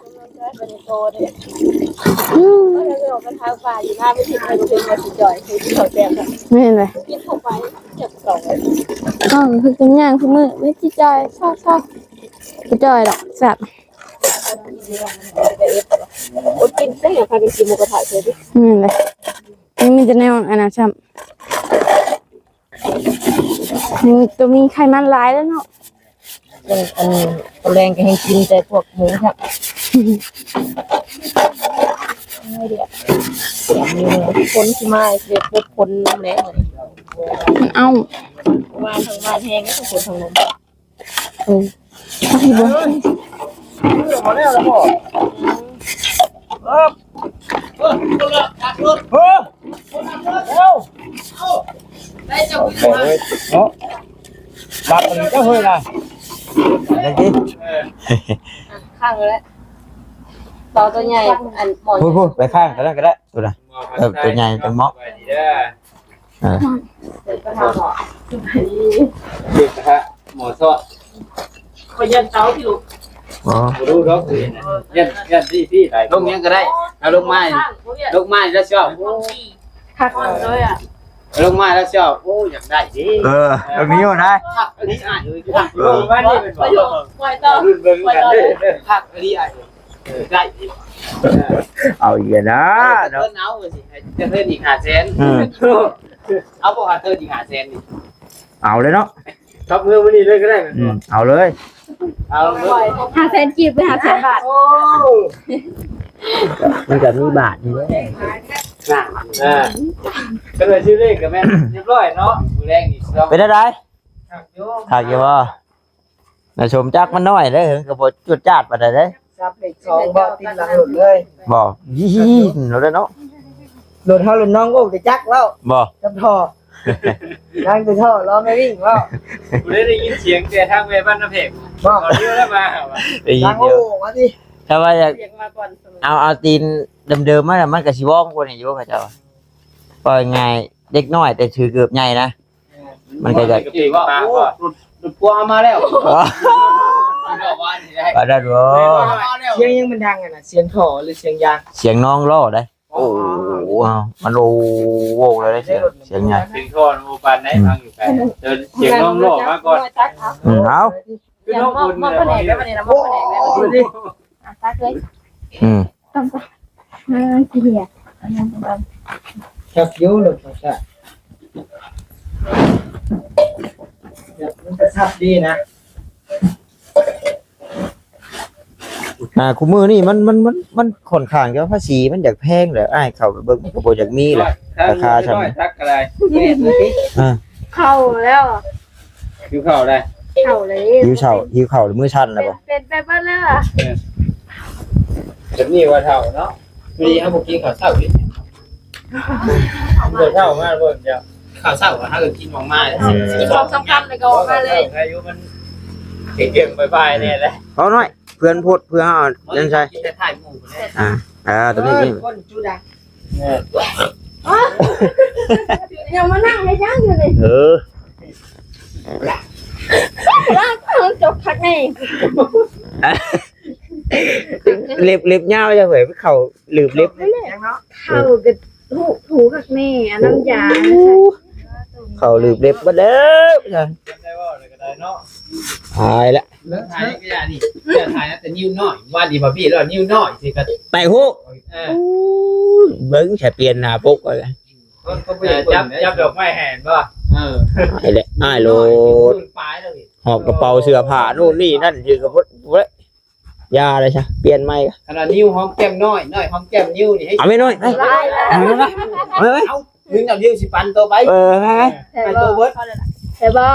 ອືມ ແມ່ນແຫຼະ ກິນເຂົ້າໄປຈັກສອງ ເອີ ຄືກັນຍ່າງທຸກມື້ ແມ່ນຈິຈ່ອຍ ຊອກໆ ບໍ່ຈ່ອຍດອກ ແຊບ ອົດກິນແຕ່ຫຍັງ ພາກັນກິນໝູກະທະເສີຍຕິ ແມ່ນແຫຼະ ຍັງມີແຕ່ແນວອັນນັ້ນຊ້ຳ. ອືມ ໂຕມີໄຂມັນຫຼາຍແລ້ວເນາະ ອັນ ຕອນແລງກໍແຮ່ງກິນແຕ່ພວກໝູຄັບ ຝົນຊິມາ ເຮັດບົດຝົນນຳແລ້ວ ມັນເອົາ ວານທາງວານແຮງ ຝົນທາງລົມ. ເອີ ໄປບໍ່ ໄປເລີຍເນາະ ບາດນີ້ເຈົ້າເຮີຍນະ ໄດ້ຕິ ຂ້າງແລ້ວ ຕໍ່ຕົວໃຫຍ່ ອັນໝໍ ພຸ້ນໆ ໄປຂ້າງຕົວນັ້ນກໍໄດ້ ຕົວນັ້ນ ເອີ ຕົວໃຫຍ່ຈັ່ງເໝາະ. ເອີ ເປັນກະທະ ໝໍຊອດ ຂ້ອຍຢ້ານເຕົາພີ່ລູກ ບໍ່ ບໍ່ຮູ້ດອກ ຢ້ານ ຢ້ານທີ່ ທີ່ຫຼາຍ ລົງຫຍັງກໍໄດ້ ເອົາລົງມາ ລົງມາແລ້ວຊອບ ຄັກເລີຍອະ ລົງມາແລ້ວຊອບ ໂອ້ ຢາກໄດ້ເດ້ ເອີ ແບບນີ້ນະ ຄັກອີ່ຫຼີອ້າຍເອີຍ ເອີ ລົງມານີ້ແມ່ນບໍ່ ປະໂຫຍດ ປ່ອຍຕໍ່ ລຸ້ນເບິ່ງກັນເດີ ຄັກອີ່ຫຼີອ້າຍເອີຍ. ເອີ ໄດ້ ເອົາອີກແລ້ວນະ ເອີ ເນາະ ເອີ ເອົາຊິ ໃຫ້ຈະເພີ່ມອີກຫ້າແສນ ເອີ ເອົາບໍ່ ຫາເພີ່ມອີກຫ້າແສນນີ້ ເອົາເລີຍເນາະ ກັບເມືອມື້ນີ້ເລີຍກໍໄດ້ແມ່ນບໍ່ ອືມ ເອົາເລີຍ ເອົາເລີຍ ຫ້າແສນກີບ ຫຼື ຫ້າແສນບາດ ໂອ້ ມັນກໍມີບາດນີ້ເດ້ ນະ ເອີ ກໍເລີຍຊື້ເລກກໍແມ່ນຮຽບຮ້ອຍເນາະ ມື້ແລງນີ້ ເປັນຈັ່ງໃດ ຄັກຢູ່ ຄັກຢູ່ບໍ່? ນາສົມຈັກມັນນ້ອຍເດ້ ເຫິງກໍບໍ່ຈວດຈາດປານໃດເດ້. ຈັບເລກສອງບໍ່ ຕິດຫຼັງລົດເລີຍ ບໍ່ ຢີ່ໂລດເນາະ ລົດເຮົາລົດນ້ອງໂອ້ກະຈັກເວົ້າ ບໍ່ ກັບທໍ່ ຍັງແຕ່ທໍ່ ລໍແມ່ວິ່ງເວົ້າ ບໍ່ໄດ້ ໄດ້ຍິນສຽງແຕ່ທາງແມ່ບ້ານນາແພງ ບໍ່ ເຂົາເດີນມາຫາວ່າ ໄດ້ຍິນ ຫຼັງໂອ້ມາຕິ ຖ້າວ່າຢາກ ສຽງມາກ່ອນ ເອົາ ເອົາຕີນເດີມໆມາ ມັນກະຊິວອງກວ່ານີ້ຢູ່ ເຂົາເຈົ້າ ເວົ້າງ່າຍໆ ເດັກນ້ອຍແຕ່ຖືເກີບໃຫຍ່ນະ ມັນກະຢາກ ໂອ້ ລົດ ລົດຄົວເອົາມາແລ້ວ ປານນັ້ນບໍ່ ສຽງຫຍັງມັນດັງຫັ້ນນະ ສຽງທໍ່ຫຼືສຽງຢາງ ສຽງນ້ອງລໍ້ໄດ໋ ໂອ້ ມັນໂອ້ໂຫເລີຍ ສຽງໃຫຍ່ ສຽງທໍ່ບໍ່ປານໃດ ອືມ ຟັງຢູ່ໄກ ແຕ່ສຽງນ້ອງລໍ້ມາກ່ອນ ອືມ ເອົາ ຄືນ້ອງຄົນ ມອບພະແນກໄດ້ບັດນີ້ນະ ມອບພະແນກໄດ້ບັດນີ້ ອ່ະ ຕັກເລີຍ ອືມ ຕ້ອງ ອ່າ ຂີ້ເຫຍ ອັນນັ້ນຕ້ອງ ຈັກຢູ່ ລົດ ມັນກະຊັບດີນະ ອ່າ ຄູ່ມື້ນີ້ມັນ ມັນ ມັນ ມັນຂ້ອນຂ້າງຈະພາສີມັນຢາກແພງແຫຼະ ອ້າຍເຂົ້າໄປເບິ່ງມັນກະບໍ່ຢາກມີແຫຼະ ລາຄາຊ່ຳ ຕັກກະໄດ້ ອ່າ ເຂົ້າແລ້ວ ຫິວເຂົ້າໄດ໋ ເຂົ້າເລີຍ ຫິວເຂົ້າ ຫິວເຂົ້າມືສັ່ນແລ້ວບໍ່ ເປັນ ເປັນໄປເບິດແລ້ວ ເອີ ແບບນີ້ວ່າເຖົ້າເນາະ ມື້ນີ້ເຮົາບໍ່ກິນເຂົ້າເຊົ້າອີກ ເຂົ້າເຊົ້າມາເບິ່ງເຈົ້າ ເຂົ້າເຊົ້າເຮົາກະກິນອອກມາ ເອີ ສອງສາມຄຳແລ້ວກະອອກມາເລີຍ ອາຍຸມັນເກັ່ງໆ ບາຍໆ ແນ່ແຫຼະ ເອົາໜ້ອຍ ເພື່ອນໂພດ ເພື່ອເຮົາ ຍັງໃສ່ ກິນແຕ່ທ້າຍໝູ່ພຸ້ນແຫຼະ ອ່າ ອ່າ ຕົວນີ້ ເອີ ຄົນຈຸດາ ເອີ ຍັງມານັ່ງໃຫ້ຍັງຢູ່ນີ້ ເອີ ລາກເອົາຈົກຄັກແນ່ ເລັບ ເລັບຍາວຈັ່ງເວີຍ ເຂົ້າລືບເລັບ ເຂົ້າກະຖູ ຖູຄັກແນ່ ອາ ນ້ຳຢາ ເຂົ້າລືບເລັບເບິດແລ້ວ ຕາຍລະ ຖ່າຍກະຢ່ານີ້ ຖ່າຍແຕ່ນິ້ວນ້ອຍ ວ່າດີບາບີແລ້ວ ນິ້ວນ້ອຍຊິກະ ໄປໂຫ ເອີ ເບິ່ງໃສ່ປ່ຽນໜ້າປົກ ຈັບ ຈັບດອກໄມ້ແຫ້ງບໍ່ ເອີ ອ້າຍໂລດ ປາຍແລ້ວນີ້ ຫອບກະເປົາເສື້ອຜ້າ ໂນ່ນນີ້ນັ້ນ ຄືກະບໍ່ ບໍ່ໄດ້ ຢ່າເລີຍຊະ ປ່ຽນໃໝ່ ຂະໜາດນິ້ວຫອມແກ້ມນ້ອຍ ນ້ອຍຫອມແກ້ມນິ້ວນີ້ ເອົາແມ່ນ້ອຍ ເອົາແມ່ນ້ອຍ ເອົາ ດຶງເອົາ ນິ້ວຊິປັ່ນໂຕໄປ ເອີ ໄປ ໄປໂຕເບິດ ແທ້ບໍ່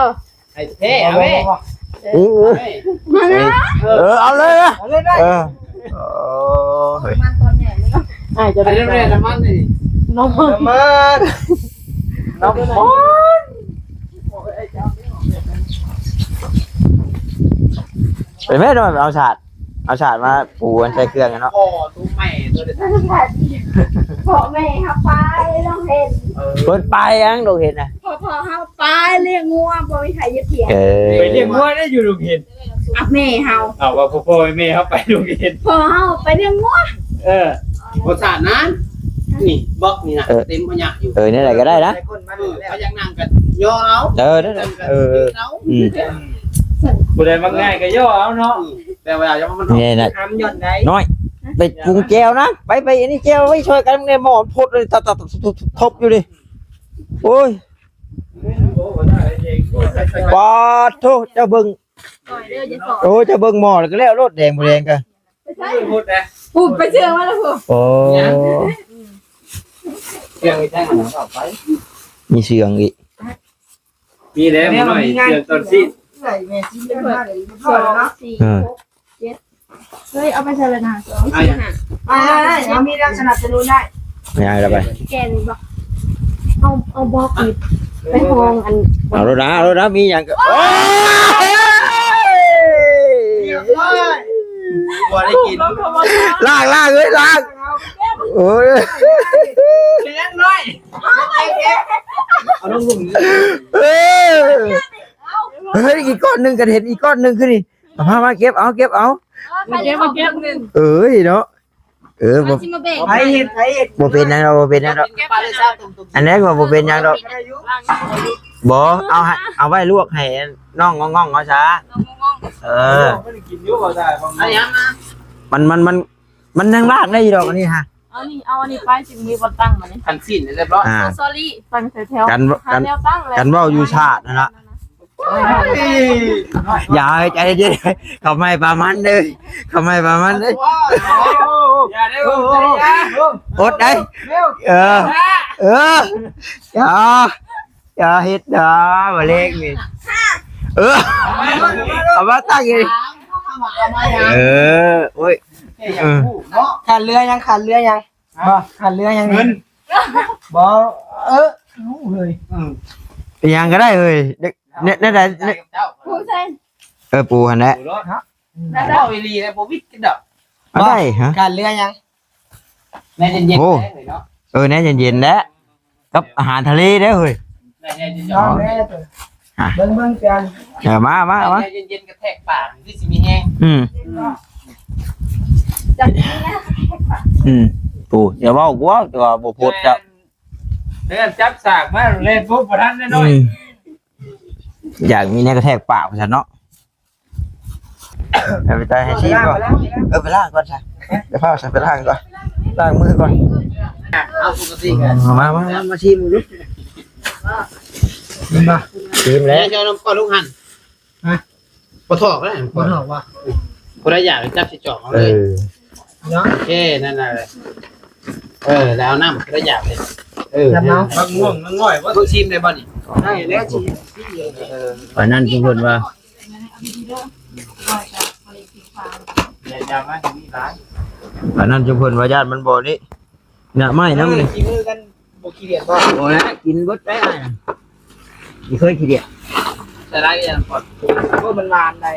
ໃຫ້ແທ້ ເອົາແມ່ ອື ເອົາແມ່ ເອີ ເອົາເລີຍນະ ເອົາເລີຍນະ ເອີ ໂອ້ຍ ມັນຕອນໃຫຍ່ເລີຍເນາະ ອ້າຍຈະໄປ ອັນນີ້ແມ່ນນ້ຳມັນນີ້ ນ້ຳມັນ ນ້ຳມັນ ນ້ຳມັນ ໄປແມ່ນ້ອຍ ເອົາສາດ ເອົາສາດມາປູອັນໃສ່ເຄື່ອງເນາະ ພໍ່ຕູແມ່ໂຕເດ ພໍ່ແມ່ເຮົາໄປໂຮງຮຽນ ເອີ ເພິ່ນໄປຫຍັງໂຮງຮຽນນະ ພໍ່ ພໍ່ເຮົາໄປລ້ຽງງົວ ບໍ່ມີໃຜຢາກຖຽງ ເອີ ໄປລ້ຽງງົວໄດ້ຢູ່ໂຮງຮຽນ ອະ ແມ່ເຮົາ ເອົາວ່າພໍ່ແມ່ເຮົາໄປໂຮງຮຽນ ພໍ່ເຮົາໄປລ້ຽງງົວ ເອີ ບໍ່ສາດນັ້ນ ນີ້ບລັອກນີ້ນະ ເອີ ເຕັມພະຍະຢູ່ ເອີ ແນວໃດກະໄດ້ນະ ເອີ ເຂົາຢາກນັ່ງກະຍໍເອົາ ເອີ ນັ້ນແຫຼະ ເອີ ອືມ ຜູ້ໃດມັກງ່າຍກະຍໍເອົາເນາະ ແຕ່ວ່າຢ່າມັນ ນີ້ນະ ນ້ອຍ ໄປປຸງແຈ່ວນະ ໄປ ໄປ ອັນນີ້ແຈ່ວໄວ້ຊ່ອຍກັນແດ່ ໝໍ້ພົດເລີຍ ຕັບ ຕັບ ທົບຢູ່ນີ້ ໂອ້ຍ ປາດໂທ ເຈົ້າເບິ່ງ ໂອ້ຍ ເຈົ້າເບິ່ງໝໍ້ແລ້ວກະແລ້ວໂລດ ແດງບໍ່ແດງກະ ພຸ້ນໄປເຊື່ອງມາແລ້ວພຸ້ນ ໂອ້ ເຊື່ອງອີກ ມີເຊື່ອງອີກ ມີແລ້ວ ແລ້ວ ໜ້ອຍ ມີງານ ເຊື່ອງຕອນຊີ້ນ ເອີ ເຮີ້ຍ ເອົາໄປໃສ່ລະນະ ສອງ ສີ່ ຫ້າ ໄປ ເຮົາມີແຮງສະໜັບສະໜູນໄດ້ ຍາຍລະໄປ ແກ່ນບໍ່ ເອົາ ເອົາບລັອກນີ້ໄປຫ້ອງອັນ ເອົາໂລດນະ ເອົາໂລດນະ ມີຫຍັງກະ ໂອ້ຍ ຮຽບຮ້ອຍ ບໍ່ໄດ້ກິນ ລ້າງ ລ້າງເອີຍ ລ້າງ ໂອ້ຍ ເປັນຫຍັງນ້ອຍ ເອົາລົງ ເອີ ເຮີ້ຍ ອີກກ້ອນໜຶ່ງກະເຫັນ ອີກກ້ອນໜຶ່ງຄືນີ້ ເອົາ ມາ ມາເກັບເອົາ ເກັບເອົາ ມາເກັບ ມາເກັບໜຶ່ງ ເອີຍເນາະ ເອີ ບໍ່ ໃຜເຮັດ ໃຜເຮັດ ບໍ່ເປັນຫຍັງດອກ ບໍ່ເປັນຫຍັງດອກ ອັນນັ້ນກະບໍ່ເປັນຫຍັງດອກ ບໍ່ ເອົາໃຫ້ ເອົາໄວ້ລວກໃຫ້ນ້ອງງ່ອງໆເອົາຊະ ນ້ອງງ່ອງໆ ເອີ ມັນກິນຢູ່ບໍ່ໄດ້ ເອົາຫຍັງມາ ມັນ ມັນ ມັນ ມັນຍັງລ້າງໄດ້ຢູ່ດອກອັນນີ້ຮະ ເອົານີ້ ເອົາອັນນີ້ໄປ ຈຶ່ງມີບ່ອນຕັ້ງບາດນີ້ ຄັນຊີ້ນຮຽບຮ້ອຍ ອ່າ ສອດສອດລີ້ ຕັ້ງແຖວໆ ກັນ ຫາແນວຕັ້ງແຫຼະ ກັນເວົ້າຢູ່ຊາດຫັ້ນລະ ຢ່າໃຫ້ໃຈເຢັນ ເຂົາໃຫ້ປາມັນເດີ ເຂົາໃຫ້ປາມັນເດີ ຢ່າເດີ ອົດໄດ້ ເອີ ເອີ ຢ່າ ຢ່າເຮັດ ຢ່າ ມາເລກນີ້ ເອີ ເອົາມາຕັ້ງອີກ ເອີ ໂອ້ຍ ເອີ ຂາດເຫຼືອຫຍັງ? ຂາດເຫຼືອຫຍັງ? ບໍ່ ຂາດເຫຼືອຫຍັງ? ເງິນ ບໍ່ ເອີ ເຮີ້ຍ ເອີ ເປັນຫຍັງກໍໄດ້ເຮີ້ຍ ແນວ ແນວໃດ? ເອີ ປູຫັ້ນແຫຼະ ເວົ້າອີ່ຫຼີແຫຼະ ບໍ່ວິດກັນດອກ ເອົາໄດ້ຮະ ຂາດເຫຼືອຫຍັງ? ແນວເຢັນໆ ໂອ້ ເນາະ ເອີ ແນວເຢັນໆແຫຼະ ກັບອາຫານທະເລເດ້ເຮີ້ຍ ເບິ່ງໆ ເບິ່ງກັນ ເອີ ມາ ມາ ມາ ແນວເຢັນໆ ກະແທກປາກ ຄືຊິມີແຮງ ອືມ ອືມ ໂອ້ ຢ່າເວົ້າກວ່າ ແຕ່ວ່າບໍ່ໂພດ ຈັບ ເດີ ຈັບສາກມາ ແລ່ນປຸບບໍ່ທັນແນ່ນອນ ອືມ ຢາກມີແນວກະແທກປາກວ່າຊັ້ນເນາະ. ເອົາໄປໃສ່ໃຫ້ຊີມກ່ອນ ເອີ ໄປລ້າງກ່ອນຊະ ໄປພ້າວຊະ ໄປລ້າງກ່ອນ ລ້າງມືກ່ອນ ເອົາ ມາ ມາ ມາ ມາຊີມດູ ຊີມແລ້ວ ແມ່ເຈົ້ານຳກ່ອນລູກຫັ້ນ ຮະ ບໍ່ຖອກແລ້ວ ບໍ່ຖອກວ່າ ຜູ້ໃດຢາກຈັບຊິຈອກເອົາເລີຍ ເອີ ເນາະ ໂອເຄ ນັ້ນນະ ເອີ ແລ້ວເອົານ້ຳ ຜູ້ໃດຢາກເລີຍ ເອີ ນ້ຳເອົາ ບັກມ່ວງ ບັກງ້ອຍ ເບິ່ງຊີມໄດ້ບໍ່ນີ້? ໄດ້ແລ້ວຊີມ ເອີ ອັນນັ້ນຊຸມເພິ່ນວ່າ ຢ່າ ຢ່າມາຢູ່ນີ້ຫຼາຍ ອັນນັ້ນຊຸມເພິ່ນວ່າຢ້ານມັນບໍ່ນີ້ ໜ້າໄມ້ນຳ ເອີ ຂີ້ມືກັນ ບໍ່ຂີ້ດຽດບໍ່? ບໍ່ແລ້ວ ກິນເບິດໄດ້ອ້າຍ ບໍ່ເຄີຍຂີ້ດຽດ ແຕ່ຫຼາຍຢ່າງກ່ອນ ໂອ້ ມັນຫວານໃດ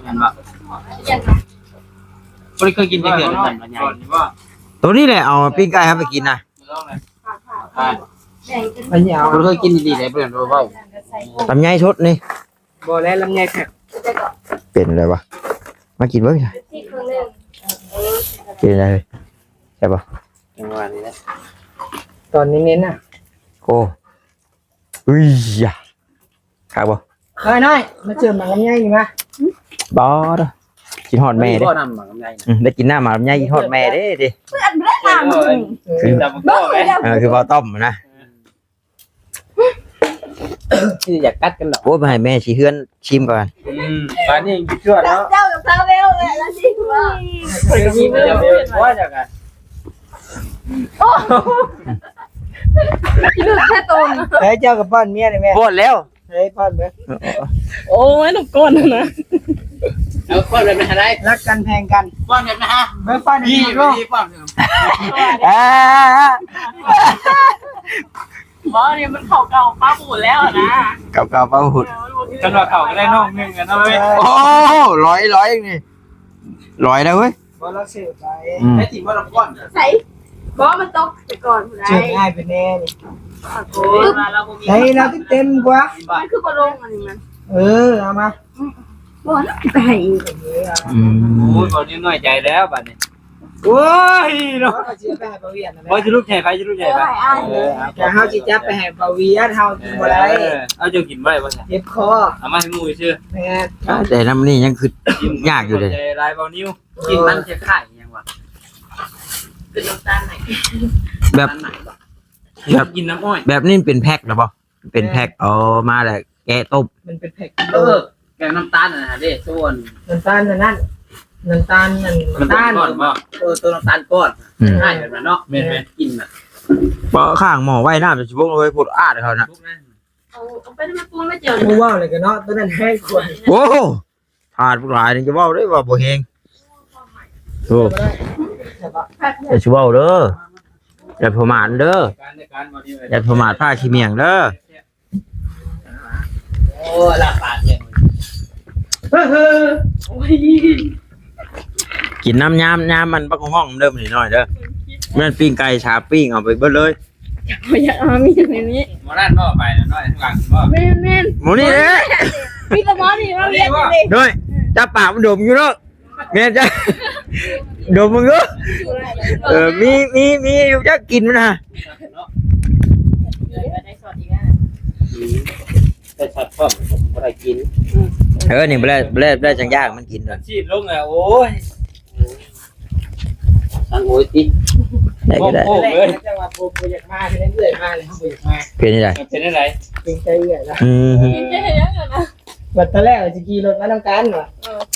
ແມ່ນບໍ່? ບໍ່ໄດ້ເຄີຍກິນຈັກເທື່ອ ລຳໄຍ ໂຕນີ້ແຫຼະ ເອົາປີ້ງໄກ່ເຮົາໄປກິນນະ ລຳໄຍ ບໍ່ເຄີຍກິນດີໆເດ້ ບໍ່ເວົ້າ ລຳໄຍສົດນີ້ ບໍ່ແລ້ວ ລຳໄຍແພັກ ເປັນແລ້ວວະ ມາກິນເບິ່ງ ກິນໄດ້ເລີຍ ແຊບບໍ່? ຈັງຫວະນີ້ແຫຼະ ຕອນເນັ້ນໆນະ ໂອ້ ອຸ້ຍຢາ ຄັກບໍ່? ເອີຍນ້ອຍ ມາເຈີໝາກລຳໄຍນີ້ມາ ບໍ່ເດີ ຄິດຮອດແມ່ເດ້ ບໍ່ນຳໝາກລຳໄຍ ອືມ ໄດ້ກິນນ້ຳໝາກລຳໄຍ ຄິດຮອດແມ່ເດ້ຕິ ເພື່ອນບໍ່ໄດ້ນຳ ຄື ເອີ ຄືເວົ້າຕ້ອມນະ ຄືຢາກກັດກັນດອກ ໂອ້ຍ ມາໃຫ້ແມ່ຊິເຮືອນ ຊີມກ່ອນ ອືມ ປານນີ້ກິນຊວດເນາະ ເຈົ້າກັບຊາວເວວແຫຼະ ລະຊິວ່າ ຂ້ອຍກໍມີເວວ ວ່າຈັ່ງນັ້ນ ໂອ້ ຂີ້ຫຼຸດແທ້ຕົນ ເຮີ້ຍ ເຈົ້າກໍປ້ອນເມຍໄດ້ແມ່ ປ້ອນແລ້ວ ເຮີ້ຍ ປ້ອນເບິ່ງ ໂອ້ຍ ນ້ຳກ້ອນນະ ເອົາປ້ອນແບບນັ້ນໃດ ຮັກກັນແພງກັນ ປ້ອນແບບນັ້ນຮະ ເບິ່ງປ້ອນນີ້ ນີ້ປ້ອນ ອ່າ ບໍ່ ນີ້ມັນເຂົ້າເກົ່າປາບູດແລ້ວນະ ເຂົ້າເກົ່າປາບູດ ເອີ ມັນບໍ່ຄື ຄັນວ່າເຂົ້າກໍໄດ້ນ້ອງໜຶ່ງອະເນາະເວີຍ ໂອ້ ລອຍ ລອຍນີ້ ລອຍແລ້ວເວີຍ ບໍ່ລະເສີບໄປ ອືມ ໄດ້ກິນບໍ່ລະກ່ອນ ໃສ ບໍ່ ມັນຕົກໄປກ່ອນພຸ້ນໃດ ເຈີງ່າຍໄປແນ່ນີ້ ໂອ້ຍ ລາວບໍ່ມີ ໃສ່ລາວເຕັມໆກວ່າ ມັນຄືບໍ່ລົງອັນນີ້ມັນ ເອີ ເອົາມາ ບໍ່ນະ ໄປໃຫ້ອີກ ອືມ ໂອ້ຍ ບໍ່ນີ້ນ້ອຍໃຈແລ້ວບັດນີ້ ໂອ້ຍເນາະ ເຮົາຊິໄປໃຫ້ບ່າວວຽດນັ້ນແຫຼະ ບໍ່ ຊິລຸກໃຫ້ໃຜ ຊິລຸກໃຫ້ໃຜ ເອີ ເອົາ ແຕ່ເຮົາຊິຈັບໄປໃຫ້ບ່າວວຽດ ເຮົາກິນບໍ່ໄດ້ ເອີ ເອົາ ເຈົ້າກິນບໍ່ໄດ້ບໍ່ຊັ້ນ ເຈັບຄໍ ເອົາມາໃຫ້ໝູ່ຊື່ ແມ່ນ ອ່າ ແຕ່ນຳນີ້ຍັງຄືຍາກຢູ່ເດ້ ຂອບໃຈຫຼາຍບ່າວນິວ ກິນມັນຄ້າຍໆຫຍັງວະ ຄືນ້ຳຕານໃນ ແບບ ນ້ຳຕານໃນບໍ່ ແບບ ກິນນ້ຳອ້ອຍ ແບບນີ້ເປັນແພັກນະບໍ່? ເປັນແພັກ ເອີ ເອົາມາແລ້ວແກະຕົ້ມ ມັນເປັນແພັກ ເອີ ແກະນ້ຳຕານຫັ້ນນະເດ້ ໂຕນັ້ນ ນ້ຳຕານອັນນັ້ນ ນ້ຳຕານນັ້ນ ນ້ຳຕານກ້ອນບໍ່? ເອີ ໂຕນ້ຳຕານກ້ອນ ອືມ ຄ້າຍແບບນັ້ນເນາະ ແມ່ນໆ ກິນນະ ບໍ່ ຂ້າງໝໍ້ໄວ້ນ້ຳຊິບົກເລີຍ ໂພດອາດເຂົານະ ເອົາ ເອົາໄປໃນມາປຸງມາແຈ່ວ ບໍ່ເວົ້າເລີຍກະເນາະ ໂຕນັ້ນແຮງກວ່າ ໂອ້ ທາດຫຼາຍນີ້ຈະເວົ້າໄດ້ວ່າບໍ່ແຮງ ໂອ້ ຢ່າຊິເວົ້າເດີ ຢ່າປະໝາດເດີ ຢ່າປະໝາດພ້າຂີ້ໝ້ຽງເດີ ໂອ້ ລາບປາກເດ້ ກິນນ້ຳຍາມ ຍາມມັນບັກຮອງເດີ ມື້ນີ້ນ້ອຍເດີ ແມ່ນປີ້ງໄກ່ສາມປີ້ງ ເອົາໄປເບິດເລີຍ ບໍ່ຢາກເອົາມີດໃນນີ້ ໝໍນັ້ນບໍ່ໄປນະນ້ອຍ ຂ້າງຫຼັງບໍ່ ແມ່ນໆ ໝໍນີ້ແຫຼະ ມີແຕ່ໝໍນີ້ມາວຽກນີ້ ນ້ອຍ ຈັບປາກມັນດົມຢູ່ເນາະ ແມ່ນຈ້ະ ດົມເບິ່ງເດີ ເອີ ມີ ມີ ມີຢູ່ຈັກກິນມັນນະ ໄດ້ຊອດອີກແລ້ວ ໄດ້ຊອດພ້ອມ ບໍ່ໄດ້ກິນ ເອີ ນີ້ບໍ່ໄດ້ ບໍ່ໄດ້ ບໍ່ໄດ້ຈັ່ງຢ່າງມັນກິນ ມັນຊີ້ນລົງແລ້ວ ໂອ້ຍ ສັງໂອຍຕິ ໄດ້ກໍໄດ້ ໂອ້ໂຫ ເອີຍ ຈັ່ງວ່າບໍ່ ບໍ່ຢາກມາ ເຮັດໃຫ້ເອື້ອຍມາເລີຍ ເຮົາບໍ່ຢາກມາ ເປັນຈັ່ງໃດ ເປັນຈັ່ງໃດ ເປັນໃຈເອື້ອຍລະ ອືມ ເປັນໃຈຫຍັງຫັ້ນນະ ບັດຕອນແລກວ່າຊິຂີ່ລົດມານຳກັນວ່າ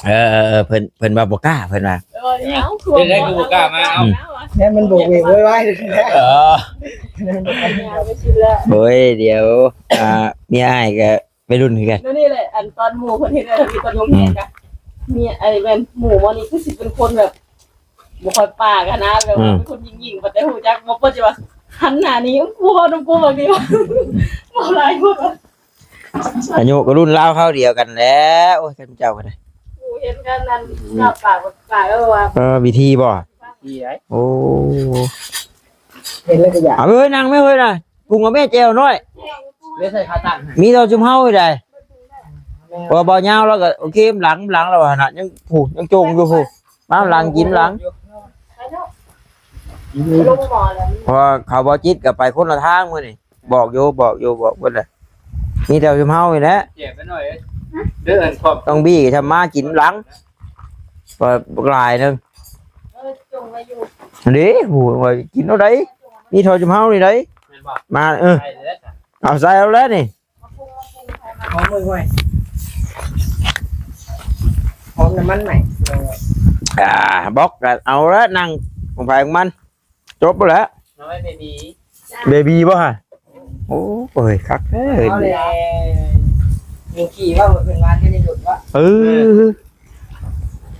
ເອີ ເອີ ເອີ ເພິ່ນ ເພິ່ນວ່າບໍ່ກ້າ ເພິ່ນວ່າ ເອີ ເອົາ ເປັນໃດຄືບໍ່ກ້າມາ ເອົາ ອືມ ແມ່ນມັນໂວກເວກໂວຍວາຍ ເອີ ໂອ້ຍ ດຽວ ອ່າ ເມຍອ້າຍກໍໄວລຸ້ນຄືກັນ ແນວນີ້ແຫຼະ ອັນຕອນໝູ່ເພິ່ນເຮັດໃຫ້ເຮົາມີຕະຫຼົງແຮງກະ ເມຍ ໄອ້ແມ່ນໝູ່ໝໍນີ້ຄືຊິເປັນຄົນແບບ ບໍ່ຄ່ອຍປາກຫັ້ນນະ ແບບວ່າ ອືມ ເປັນຄົນຍິງໆ ບັດໄດ້ຮູ້ຈັກ ບໍ່ເປີດ ຊິວ່າຫັນໜ້າໜີ ກູເວົ້ານຳກູບັກນີ້ ເວົ້າຫຼາຍຄົນວ່າ ອາຍຸກໍລຸ້ນລາວຄາວດຽວກັນແຫຼະ. ໂອ້ຍ ເຈົ້າກໍໄດ້ ກູເຫັນກັນນັ້ນ ອືມ ປາກປາກ ເອີ ວ່າ ເອີ ວິທີບໍ່? ວິທີໃດ? ໂອ້ ເຫັນແລ້ວກໍຢາກ ເອົາເວີຍ ນັ່ງແມ່ເວີຍນະ ປຸງເອົາແມ່ແຈ່ວນ້ອຍ ເລີຍໃສ່ຂາຕັ້ງໃຫ້ ມີແຕ່ຊຸມເຮົານີ້ໃດ. ແມ່ນ ເພາະວ່າບ່າວຍາວລາວກໍໂອເຄ ນຳຫຼັງ ນຳຫຼັງລາວຫັ້ນນະ ຍັງ ຜູ້ ຍັງຈົ່ງຢູ່ຜູ້ ມານຳຫຼັງ ກິນນຳຫຼັງ ອືມ ເພາະວ່າເຂົາບໍ່ຈິດກໍໄປຄົນລະທາງມື້ນີ້ ບອກຢູ່ ບອກຢູ່ ບອກເບິດແຫຼະ ມີແຕ່ຊຸມເຮົານີ້ແຫຼະ ແຈກໄປໜ້ອຍເອີຍ ເດີ ອັນຂອບ ຕ້ອງບີ້ທຳມາກິນນຳຫຼັງ ວ່າບັກຫຼາຍໜຶ່ງ ເອີ ຈົ່ງໄວ້ຢູ່ ເດ້ ຜູ້ວ່າກິນເທົ່າໃດ ມີເທົ່າຊຸມເຮົານີ້ໃດ ແມ່ນບໍ່? ມາ ເອີ ໃສ່ແລ້ວ ເອົາໃສ່ເອົາແລ້ວນີ້ ຫອມເວີຍ ຫອມນ້ຳມັນໃໝ່ ອ່າ ບອກກໍເອົາລະ ນັ່ງຂອງໃຜຂອງມັນ ຈົບແລ້ວ ນ້ອຍເບບີ ເບບີບໍ່ຮະ? ໂອ້ຍ ຄັກແທ້ເຮີ້ຍ ເອົາແລ້ວ ມີຂີ້ເວົ້າເພິ່ນວ່າຈະໄດ້ຫຼຸດວະ ເອີ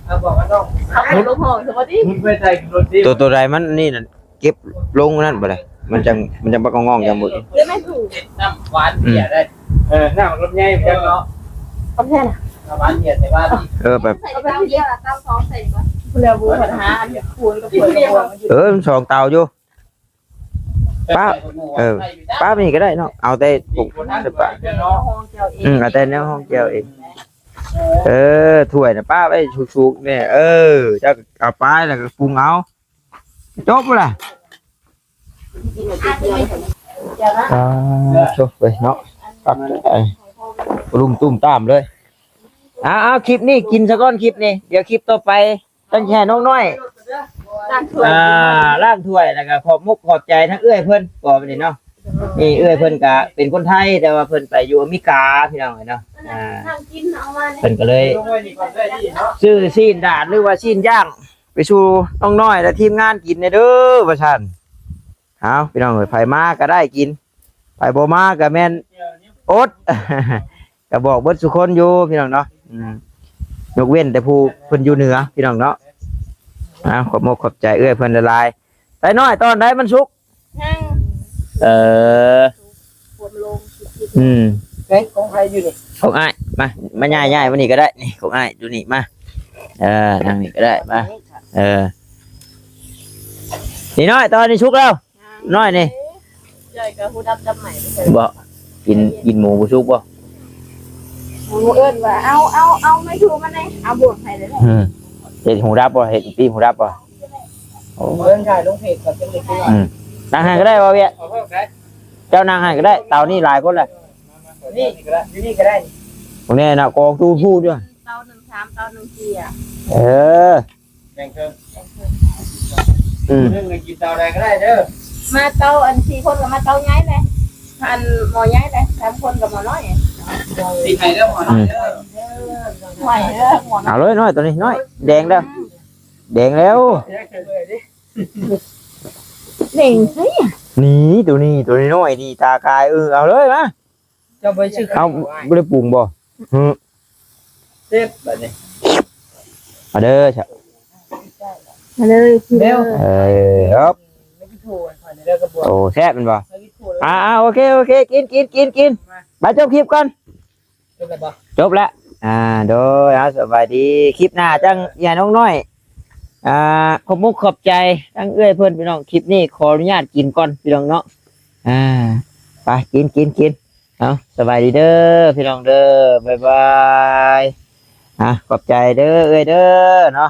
ເອົາບອກວ່າຕ້ອງ ເອົາລົງຫ້ອງຊະບໍ່ຕິ ມັນໄປໃສ່ລົດຕິ ໂຕ ໂຕໃດມັນນີ້ນະ ເກັບລົງນັ້ນບໍ່ໄດ້ ມັນຈັ່ງ ມັນຈັ່ງບັກງອງໆ ຈັ່ງບໍ່ ເອີ ແມ່ນຖືກ ນ້ຳຫວານເບຍໄດ້ ເອີ ນ້ຳລົດໃຫຍ່ໄປຈັກເນາະ ຂອບໃຈນະ ນ້ຳຫວານເບຍແຕ່ວ່າ ເອີ ແບບ ເອົາໄປເອົາເບຍລະ ຕຳສອງໃສ່ດີກວ່າ ແລ້ວບໍ່ບັນຫາອັນຄູນກັບເພິ່ນ ເອີ ມັນສອງເຕົາຢູ່ ປ້າ ເອີ ປ້າມີກໍໄດ້ເນາະ ເອົາແຕ່ ໃສ່ປາກ ຫ້ອງເຈົ້າເອງ ອືມ ເອົາແຕ່ໃນຫ້ອງແຈ່ວເອງ ເອີ ຖ້ວຍນະປ້າໄວ້ສຸກໆ ແນ່ ເອີ ເຈົ້າກໍເອົາໄປແລ້ວກໍປຸງເອົາ ຈົບລະ ອ່າ ໂຊເວີຍເນາະ ປັກ ເອີ ລຸມຕຸ້ມຕາມເລີຍ ເອົາໆ ຄລິບນີ້ກິນຊະກ່ອນ ຄລິບນີ້ ດຽວຄລິບຕໍ່ໄປ ຕັ້ງໃຈນ້ອງນ້ອຍ ລ້າງຖ້ວຍ ອ່າ ລ້າງຖ້ວຍ ແລ້ວກໍຂອບມຸກຂອບໃຈທັງເອື້ອຍເພິ່ນ ກໍແບບນີ້ເນາະ ນີ້ເອື້ອຍເພິ່ນກໍເປັນຄົນໄທ ແຕ່ວ່າເພິ່ນໄປຢູ່ອາເມລິກາ ພີ່ນ້ອງເອີຍເນາະ ອ່າ ເພິ່ນກໍເລີຍຊື້ຊີ້ນດາດ ຫຼືວ່າຊີ້ນຍ່າງ ໄປສູ່ນ້ອງນ້ອຍ ແລະ ທີມງານກິນແດ່ເດີ ວ່າຊັ້ນ ເອົາ ພີ່ນ້ອງເອີຍ ໃຜມາກໍໄດ້ກິນ ໃຜບໍ່ມາກໍແມ່ນອົດ ກໍບອກເບິດສູ່ຄົນຢູ່ພີ່ນ້ອງເນາະ ອືມ ຍົກເວັ້ນແຕ່ຜູ້ເພິ່ນຢູ່ເໜືອພີ່ນ້ອງເນາະ ເອົາ ຂອບມົກຂອບໃຈເອື້ອຍເພິ່ນຫຼາຍໆ ໄຕນ້ອຍ ຕອນໃດມັນສຸກ ຍັງ ເອີ ອືມ ເອີ ຂອງໃຜຢູ່ນີ້ ຂອງອ້າຍ ມາ ມາຍ້າຍໆ ມານີ້ກໍໄດ້ ນີ້ຂອງອ້າຍ ຢູ່ນີ້ ມາ ເອີ ນັ່ງນີ້ກໍໄດ້ ມາ ເອີ ນີ້ນ້ອຍ ຕອນນີ້ສຸກແລ້ວ ນ້ອຍນີ້ ເອີ ຈ້ອຍກໍຫູດັບດຳໃໝ່ບໍ່ ກິນ ກິນໝູບໍ່ສຸກບໍ່ ໝູເອີ້ນວ່າ ເອົາ ເອົາ ເອົາໄມ້ຖູມາແດ່ ເອົາບ່ວງໃຫ້ເລີຍ ອືມ ເຮັດຫູດັບບໍ່ ເຮັດຕີຫູດັບບໍ່ ໂອ້ ເບິ່ງຖ່າຍລົງເພຈກໍຈະໄດ້ກິນ ອືມ ນັ່ງຫັ້ນກໍໄດ້ບໍ່ວຽກ ເອົາເພີ່ມໄດ້ ເຈົ້ານັ່ງຫັ້ນກໍໄດ້ ເຕົານີ້ຫຼາຍຄົນແຫຼະ ນີ້ ຢູ່ນີ້ກໍໄດ້ ພວກນີ້ນະ ກອງຕູ້ພູດຢູ່ ເຕົາໜຶ່ງສາມ ເຕົາໜຶ່ງສີ່ ເອີ ແບ່ງເຄິ່ງ ອືມ ໜຶ່ງກິນເຕົາໃດກໍໄດ້ເດີ ມາເຕົາອັນສີ່ຄົນກໍມາເຕົາໃຫຍ່ແຫຼະ ອັນໝໍໃຫຍ່ແຫຼະ ສາມຄົນກໍໝໍນ້ອຍ ຕີໃຫ້ເດີໝໍນ້ອຍເດີ ອືມ ໄຫວເດີໝໍນ້ອຍ ເອົາເລີຍນ້ອຍ ໂຕນີ້ນ້ອຍ ແດງແລ້ວ ແດງແລ້ວ ເດງໃສ ນີ້ ໂຕນີ້ ໂຕນ້ອຍໆ ນີ້ ຕາກາຍ ເອີ ເອົາເລີຍມາ ເຈົ້າບໍ່ໄດ້ຊື້ ເອົາ ບໍ່ໄດ້ປຸງບໍ່? ຫື ເຈັບບາດນີ້ ມາເດີ ມາເດີ ເດີ ເອີ ເອີບ ໂອ້ ແຊບແມ່ນບໍ່? ອ່າໆ ໂອເຄ ໂອເຄ ກິນ ກິນ ກິນ ກິນ ມາ ມາຈົບຄລິບກ່ອນ ຈົບແລ້ວບໍ່? ຈົບແລ້ວ ອ່າ ໂດຍ ເອົາ ສະບາຍດີ ຄລິບໜ້າຈັ່ງ ເອື້ອຍນ້ອງນ້ອຍ ອ່າ ຂອບມຸກຂອບໃຈທັງເອື້ອຍເພິ່ນ ພີ່ນ້ອງ ຄລິບນີ້ຂໍອະນຸຍາດກິນກ່ອນ ພີ່ນ້ອງເນາະ ອ່າ ໄປ ກິນ ກິນ ກິນ ເອົາ ສະບາຍດີເດີ ພີ່ນ້ອງເດີ ບາຍບາຍ ອ່າ ຂອບໃຈເດີ ເອື້ອຍເດີ ເນາະ